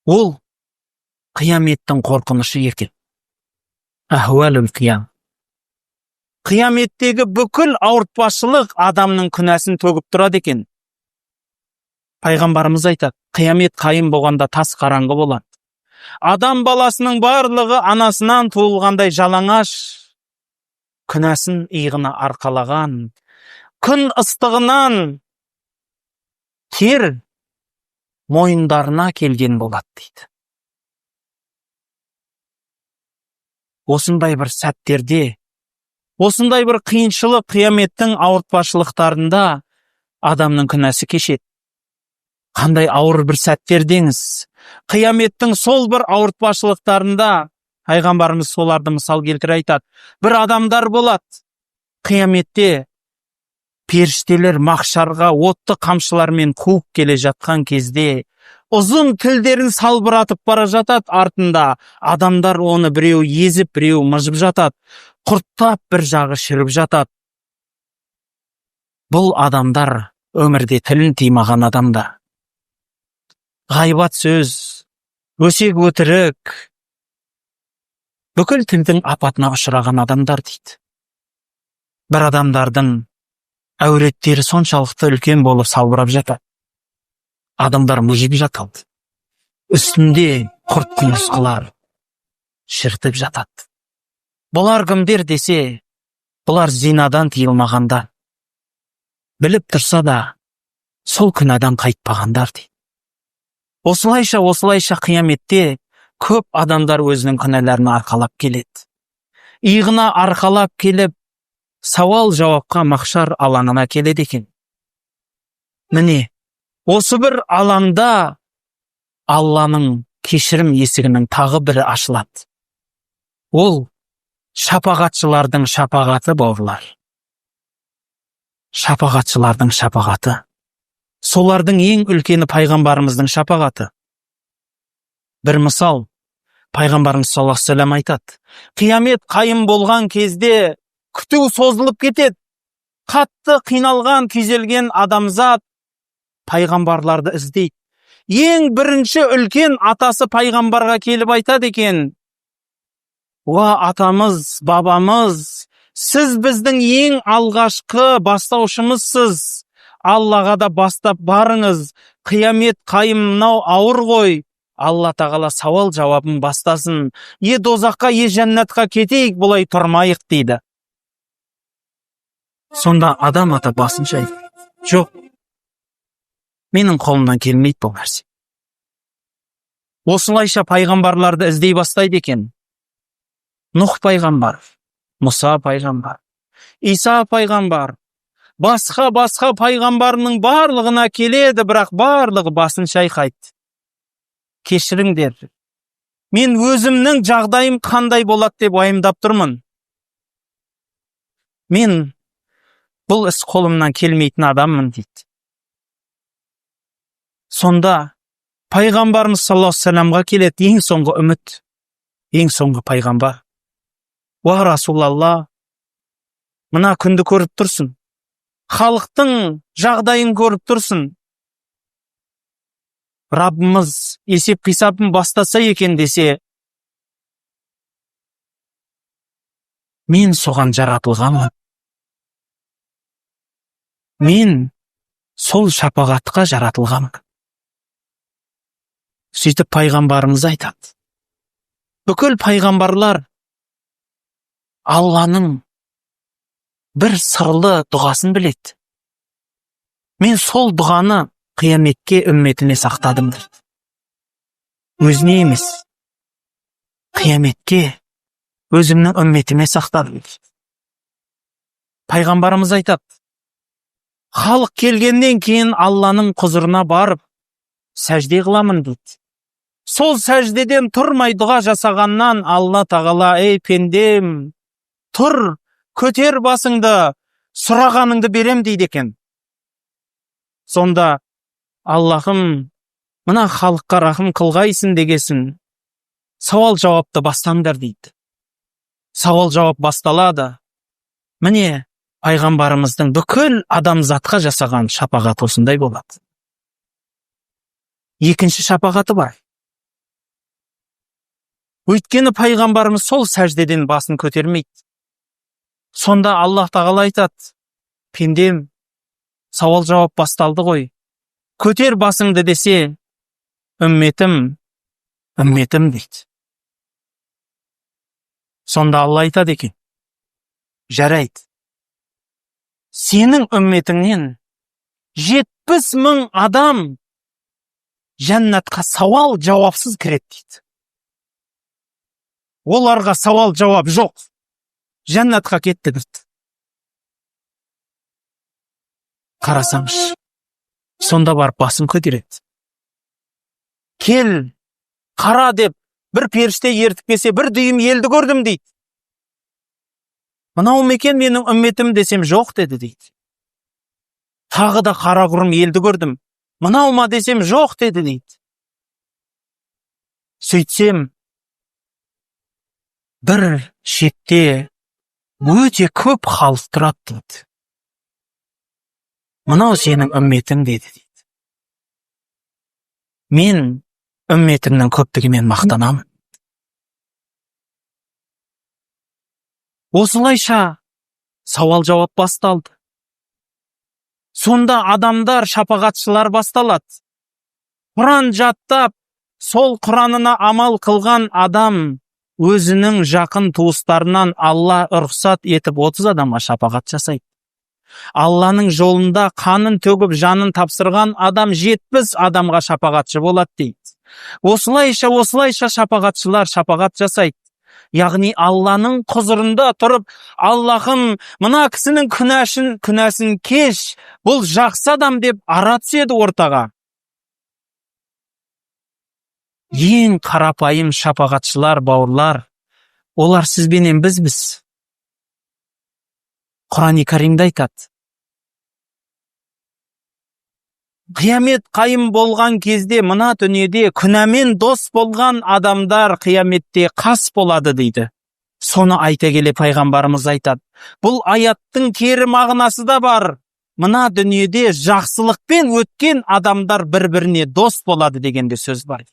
Ол қияметтің қорқынышы екен. Ахуалул қиям. Қияметтегі бүкіл ауыртпашылық адамның күнәсін төгіп тұрады екен. Пайғамбарымыз айтады, қиямет қайым болғанда тас қараңғы болады. Адам баласының барлығы анасынан туылғандай жалаңаш, күнәсін иығына арқалаған, күн ыстығынан тер мойындарына келген болады дейді. Осындай бір сәттерде, осындай бір қиыншылық, қияметтің ауыртпашылықтарында адамның күнәсі кешеді. Қандай ауыр бір сәттер деңіз. Қияметтің сол бір ауыртпашылықтарында пайғамбарымыз соларды мысал келтіре айтады. Бір адамдар болады. Қияметте періштелер махшарға отты қамшылармен қуып келе жатқан кезде ұзын тілдерін салбыратып бара жатады артында. Адамдар оны біреу езіп, біреу мыжып жатады. Құрттап бір жағы шіріп жатады. Бұл адамдар өмірде тілін тыймаған адамдар. Ғайбат сөз, өсек өтірік, бүкіл тілдің апатына ұшыраған адамдар дейді. Бір адамдардың әуреттері соншалықты үлкен болып салбырап жатады. Адамдар мүжіп жатады. Үстінде құрт құмырсқалар шіртіп жатады. Бұлар кімдер десе, бұлар зинадан тыйылмағандар. Біліп тұрса да, сол күнәдан қайтпағандар дейді. Осылайша, осылайша қияметте көп адамдар өзінің күнәларын арқалап келеді. Иығына арқалап келіп, сауал жауапқа махшар алаңына келеді екен. Міне, осы бір алаңда Алланың кешірім есігінің тағы бірі ашылады. Ол шапағатшылардың шапағаты, бауырлар. Шапағатшылардың шапағаты. Солардың ең үлкені пайғамбарымыздың шапағаты. Бір мысал, пайғамбарымыз саллаллаху алейхи уассалам айтады. Қиямет қайым болған кезде күту созылып кетеді. Қатты қиналған, күйзелген адамзат пайғамбарларды іздейді. Ең бірінші үлкен атасы пайғамбарға келіп айтады екен. Уа атамыз, бабамыз, сіз біздің ең алғашқы бастаушымызсыз. Аллаға да бастап барыңыз. Қиямет қайым мынау ауыр ғой. Алла тағала сауал жауабын бастасын. Е дозаққа, е жәннатқа кетейік, бұлай тұрмайық дейді. Сонда адам ата басын шайқайды. Жоқ, менің қолымнан келмейді бұл нәрсе. Осылайша пайғамбарларды іздей бастайды екен. Нұх пайғамбар, Мұса пайғамбар, Иса пайғамбар, басқа-басқа пайғамбарының барлығына келеді, бірақ барлығы басын шайқайды. Кешіріңдер, мен өзімнің жағдайым қандай болады деп уайымдап тұрмын. Мен бұл іс қолымнан келмейтін адаммын дейді. Сонда пайғамбарымыз саллаллаху алейхи уассаламға келеді ең соңғы үміт, ең соңғы пайғамбар. Уа Расулалла, мына күнді көріп тұрсың, халықтың жағдайын көріп тұрсың. Раббымыз есеп қисабын бастаса екен десе, мен соған жаратылғанмын. Мен сол шапағатқа жаратылғанмын. Сөйтіп пайғамбарымыз айтады. Бүкіл пайғамбарлар Алланың бір сырлы дұғасын біледі. Мен сол дұғаны қияметке үмметіме сақтадым дейді. Өзіне емес, қияметке өзімнің үмметіме сақтадым дейді. Пайғамбарымыз айтады, халық келгеннен кейін Алланың құзырына барып сәжде қыламын дейді. Сол сәждеден тұрмай дұға жасағаннан Алла тағала, ей пендем, тұр, көтер басыңды, сұрағаныңды берем дейді екен. Сонда Аллахым, мына халыққа рахым қылғайсың дегесін, сауал жауапты бастаңдар дейді. Сауал жауап басталады. Міне, пайғамбарымыздың бүкіл адамзатқа жасаған шапағаты осындай болады. Екінші шапағаты бар. Өйткені пайғамбарымыз сол сәждеден басын көтермейді. Сонда Аллах тағала айтады: пендем, сауал жауап басталды ғой, көтер басыңды десе, үмметім, үмметім дейді. Сонда Алла айтады екен: жарайды, сенің үмметіңнен 70 000 адам жәннатқа сауал жауапсыз кіреді дейді. Оларға сауал жауап жоқ, жәннатқа кетті дейді. Қарасаңшы, сонда барып басын көтереді. Кел, қара деп бір періште ертіп келсе, бір дүйім елді көрдім дейді. Мынау ма екен менің үмметім десем, жоқ деді дейді. Тағы да қара құрым елді көрдім, мынау ма десем, жоқ деді дейді. Сөйтсем, бір шетте өте көп халық тұрады дейді. Мынау сенің үмметің деді дейді. Мен үмметімнің көптігімен мақтанамын. Осылайша сауал жауап басталды. Сонда адамдар, шапағатшылар басталады. Құран жаттап, сол Құранына амал қылған адам өзінің жақын туыстарынан Алла рұқсат етіп 30 адамға шапағат жасайды. Алланың жолында қанын төгіп, жанын тапсырған адам 70 адамға шапағатшы болады дейді. Осылайша, осылайша шапағатшылар шапағат жасайды. Яғни Алланың құзырында тұрып, Аллахым, мына кісінің күнәсін кеш, бұл жақсы адам деп ара түседі ортаға. Ең қарапайым шапағатшылар, бауырлар, олар сізбенен бізбіз. Құран-и Каримде айтады. Қиямет қайым болған кезде мына дүниеде күнәмен дос болған адамдар қияметте қас болады дейді. Соны айта келе пайғамбарымыз айтады. Бұл аяттың кері мағынасы да бар. Мына дүниеде жақсылықпен өткен адамдар бір-біріне дос болады деген де сөз бар.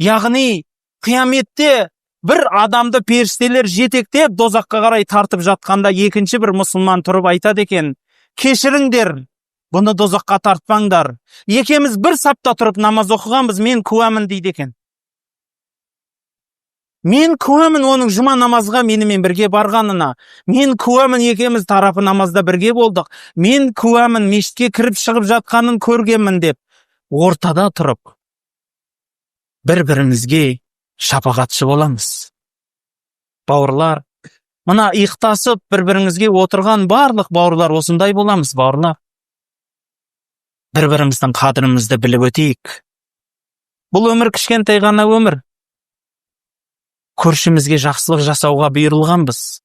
Яғни қияметте бір адамды періштелер жетектеп дозаққа қарай тартып жатқанда екінші бір мұсылман тұрып айтады екен: кешіріңдер, бұны дозаққа тартпаңдар. Екеуміз бір сапта тұрып намаз оқығанбыз, мен куәмін дейді екен. Мен куәмін оның жұма намазға менімен бірге барғанына. Мен куәмін, екеуміз тарапы намазда бірге болдық. Мен куәмін, мешітке кіріп шығып жатқанын көргенмін деп ортада тұрып бір-бірімізге шапағатшы боламыз. Бауырлар, мына иықтасып бір-біріңізге отырған барлық бауырлар осындай боламыз, бауырлар. Бір-біріміздің қадірімізді біліп өтейік. Бұл өмір кішкентай ғана өмір. Көршімізге жақсылық жасауға бұйырылғанбыз.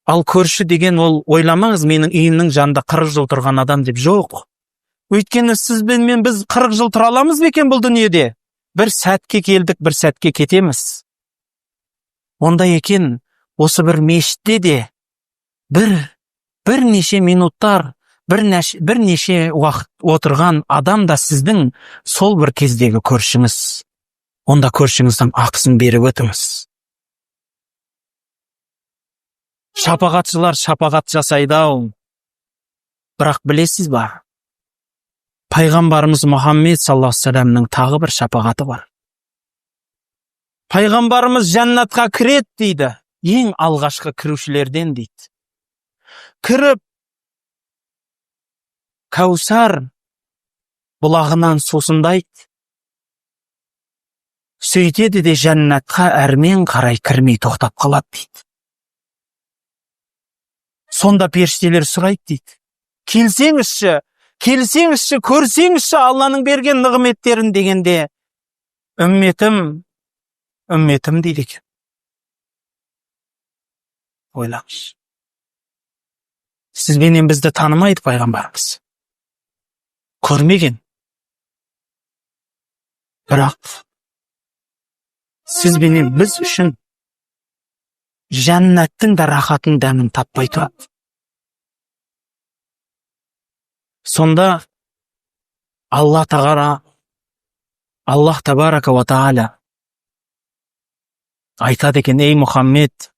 Ал көрші деген ол, ойламаңыз, менің үйімнің жанында 40 жыл тұрған адам деп, жоқ. Өйткені сіз бен мен біз 40 жыл тұра аламыз ба екен бұл дүниеде? Бір сәтке келдік, бір сәтке кетеміз. Онда екен, осы бір мешітте де бірнеше минуттар, бірнеше уақыт отырған адам да сіздің сол бір кездегі көршіңіз. Онда көршіңіздің ақысын беріп өтіңіз. Шапағатшылар шапағат жасайды ау. Бірақ білесіз ба? Пайғамбарымыз Мұхаммед саллаллаху алейхи вассаламның тағы бір шапағаты бар. Пайғамбарымыз жәннатқа кіреді дейді. Ең алғашқы кірушілерден дейді. Кіріп, Кәусар бұлағынан сусындайды. Сөйтеді де жәннатқа әрмен қарай кірмей тоқтап қалады дейді. Сонда періштелер сұрайды дейді. Келсеңізші, келсеңізші, көрсеңізші Алланың берген нығметтерін дегенде, үмметім, үмметім дейді екен. Ойлаңызшы. Сізбенен бізді танымайды пайғамбарымыз. Көрмеген. Бірақ сізбенен біз үшін жәннаттың да рахатын, дәмін таппай тұрады. Сонда Алла тағала, Аллах табарака ва тағала Айтады екен: «Ей, Мұхаммед,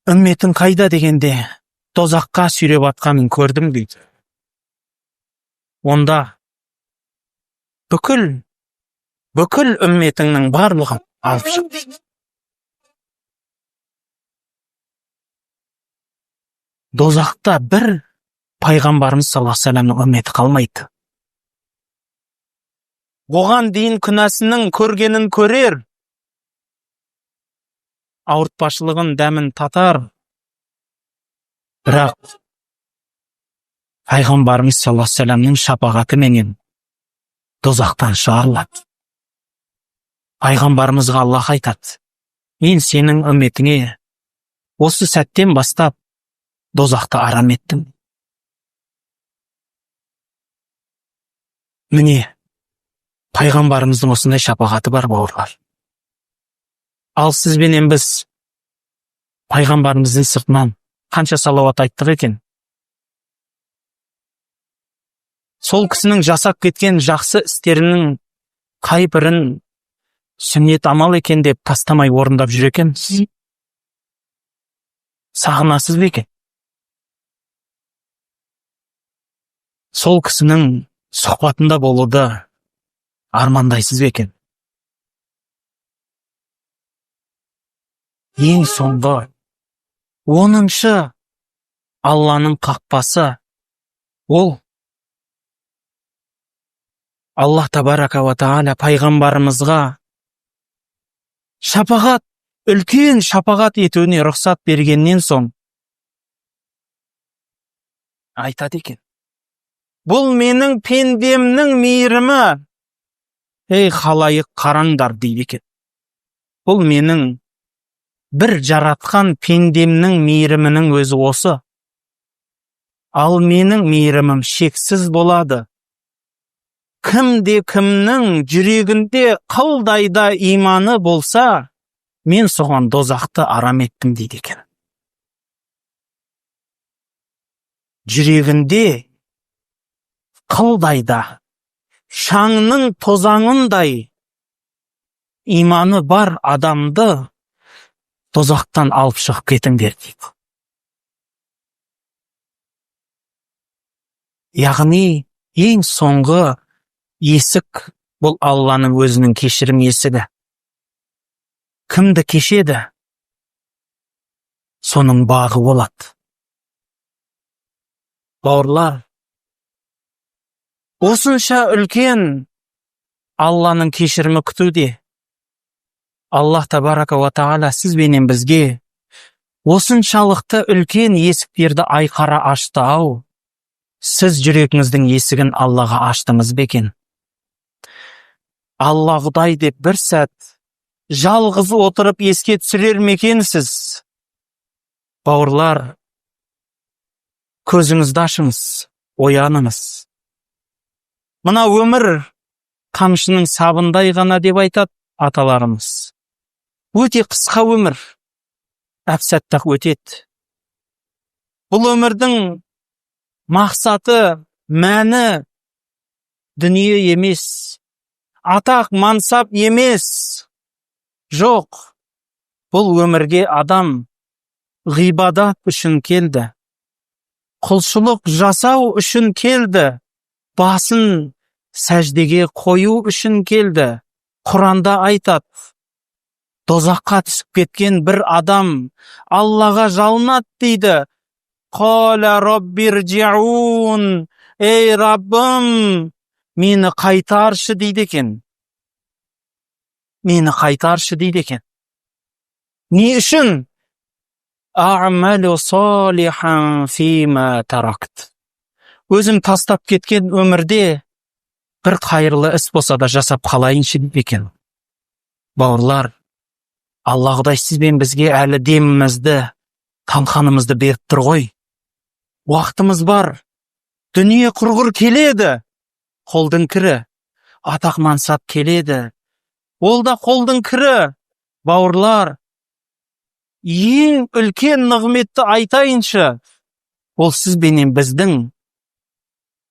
үмметің қайда?» дегенде, «Тозаққа сүйреп атқанын көрдім», – дейді. «Онда бүкіл үмметіңнің барлығын алып шық». Дозақта бір пайғамбарымыз саллаллаху алейхи вассаламның үмметі қалмайды. Оған дейін күнәсінің көргенін көрер, ауыртпашылығын дәмін татар. Бірақ пайғамбарымыз саллаллаху алейхи вассаламның шапағатыменен дозақтан шығарылады. Пайғамбарымызға Аллах айтады: «Мен сенің үмметіңе осы сәттен бастап дозақты арам еттім». Міне, пайғамбарымыздың осындай шапағаты бар, бауырлар. Ал сізбенен біз пайғамбарымыздың сыртынан қанша салауат айттық екен? Сол кісінің жасап кеткен жақсы істерінің қай бірін сүннет амал екен деп тастамай орындап жүр екенбіз? Сағынасыз ба екен? Сол кісінің сұхбатында болуды армандайсыз ба екен? Ең соңғы 10-шы Алланың қақпасы, ол Аллах табарака уа тағала пайғамбарымызға шапағат, үлкен шапағат етуіне рұқсат бергеннен соң айтады екен: «Бұл менің пендемнің мейірімі, ей, халайық, қараңдар», – дейді екен. «Бұл менің бір жаратқан пендемнің мейірімінің өзі осы. Ал менің мейірімім шексіз болады. Кімде кімнің жүрегінде қылдай да иманы болса, мен соған дозақты арам еттім», – дейді екен. Жүрегінде қылдай да, шаңның тозаңындай иманы бар адамды тозақтан алып шығып кетіңдер, дейді. Яғни ең соңғы есік бұл Алланың өзінің кешірім есігі. Кімді кешеді, соның бағы болады. Бауырлар, осынша үлкен Алланың кешірімі күтуде. Аллах табарака уа тағала сіз бенен бізге осыншалықты үлкен есіктерді айқара ашты ау. Сіз жүрегіңіздің есігін Аллаға аштыңыз ба екен? Алла Құдай деп бір сәт жалғыз отырып еске түсірер ме екенсіз? Бауырлар, көзіңізді ашыңыз, ояныңыз. Мына өмір қамшының сабындай ғана деп айтады аталарымыз. Өте қысқа өмір, әп-сәтте-ақ өтеді. Бұл өмірдің мақсаты, мәні дүние емес, атақ, мансап емес. Жоқ, бұл өмірге адам ғибадат үшін келді. Құлшылық жасау үшін келді. Басын сәждеге қою үшін келді. Құранда айтады, дозаққа түсіп кеткен бір адам Аллаға жалынады дейді. Қала роббиржиун, ей Раббым, мені қайтаршы дейді екен. Мені қайтаршы дейді екен. Не үшін? А'малу солихан фима таракт. Өзім тастап кеткен өмірде бір қайырлы іс болса да жасап қалайыншы дейді екен. Бауырлар, Алла Құдай сіз бен бізге әлі демімізді, талқанымызды беріп тұр ғой. Уақытымыз бар. Дүние құрғыр келеді. Қолдың кірі. Атақ мансап келеді. Ол да қолдың кірі. Бауырлар, ең үлкен нығметті айтайыншы. Ол сіз бенен біздің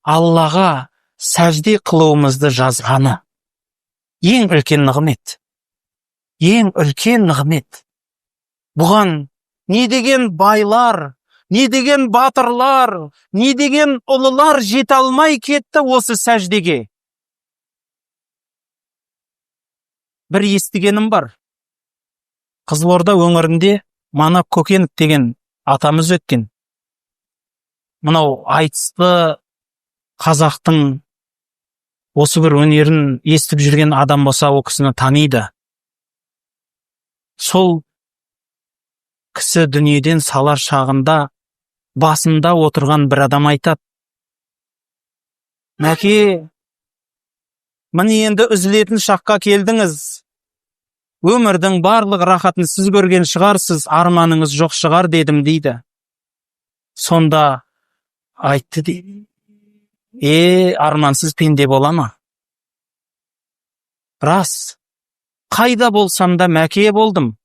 Аллаға сәжде қылуымызды жазғаны. Ең үлкен нығмет, ең үлкен нығмет. Бұған не деген байлар, не деген батырлар, не деген ұлылар жете алмай кетті осы сәждеге. Бір естігенім бар. Қызылорда өңірінде Манап Көкенов деген атамыз өткен. Мынау айтысты қазақтың осы бір өнерін естіп жүрген адам болса, ол кісіні таниды. Сол кісі дүниеден салар шағында басында отырған бір адам айтады: «Мәке, міне енді үзілетін шаққа келдіңіз. Өмірдің барлық рахатын сіз көрген шығарсыз, арманыңыз жоқ шығар», — дедім дейді. Сонда айтты дейді: «Е, армансыз пенде бола ма? Рас, қайда болсам да мәке болдым.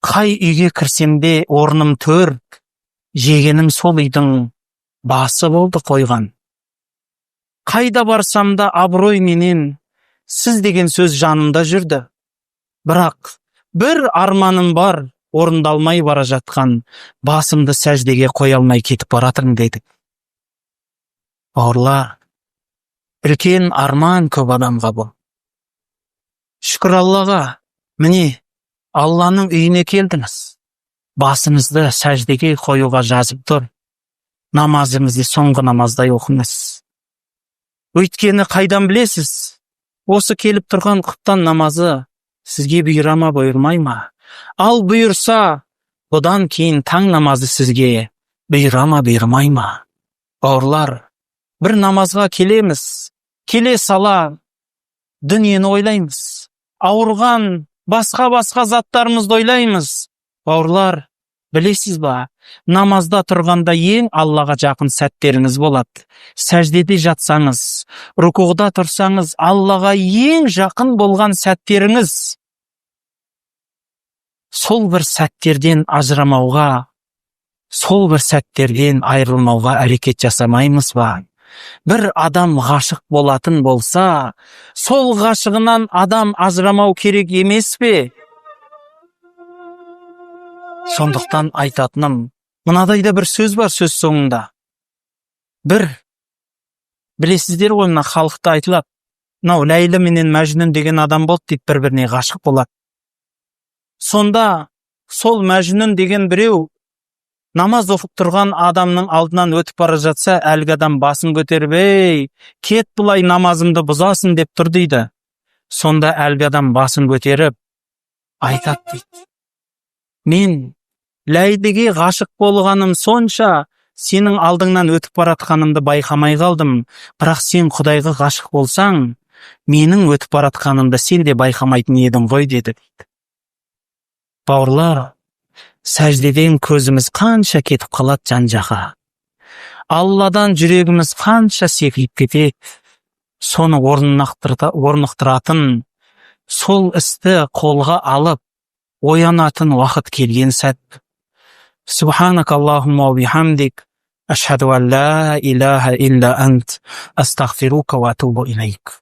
Қай үйге кірсем де орным төр, жегенім сол үйдің басы болды қойған. Қайда барсам да абыройменен сіз деген сөз жанымда жүрді. Бірақ бір арманым бар, орындалмай бара жатқан, басымды сәждеге қоя алмай кетіп баратырмын», — деді. Бауырлар, үлкен арман көп адамға бұл. Шүкір Аллаға, міне, Алланың үйіне келдіңіз. Басыңызды сәждеге қоюға жазып тұр. Намазыңызды соңғы намаздай оқыңыз. Өйткені қайдан білесіз, осы келіп тұрған құптан намазы сізге бұйыра ма, бұйырмай ма? Ал бұйырса, бұдан кейін таң намазы сізге бұйыра ма, бұйырмай ма? Бауырлар, бір намазға келеміз, келе сала дүниені ойлаймыз. Ауырған басқа-басқа заттарымызды ойлаймыз. Бауырлар, білесіз ба, намазда тұрғанда ең Аллаға жақын сәттеріңіз болады. Сәждеде жатсаңыз, рукуғда тұрсаңыз, Аллаға ең жақын болған сәттеріңіз. Сол бір сәттерден ажырамауға, сол бір сәттерден айырылмауға әрекет жасамаймыз ба? Бір адам ғашық болатын болса, сол ғашығынан адам ажырамау керек емес пе? Сондықтан айтатыным, мынадай да бір сөз бар сөз соңында. Бір білесіздер ғой, мына халықта айтылады. Мынау Ләйлі менен Мәжнүн деген адам болды дейді, бір-біріне ғашық болады. Сонда сол Мәжнүн деген біреу намаз оқып тұрған адамның алдынан өтіп бара жатса, әлгі адам басын көтеріп: «Ей, кет былай, намазымды бұзасың», — деп тұр дейді. Сонда әлгі адам басын көтеріп айтады дейді: «Мен Ләйліге ғашық болғаным сонша, сенің алдыңнан өтіп баратқанымды байқамай қалдым. Бірақ сен Құдайға ғашық болсаң, менің өтіп баратқанымды сен де байқамайтын едің ғой», — деді дейді. Бауырлар, сәждеден көзіміз қанша кетіп қалады жан жаққа, Алладан жүрегіміз қанша секіріп кетеді. Соны орнықтыратын, сол істі қолға алып оянатын уақыт келген сәт. سبحانك اللهم وبحمدك أشهد أن لا إله إلا أنت أستغفرك وأتوب إليك.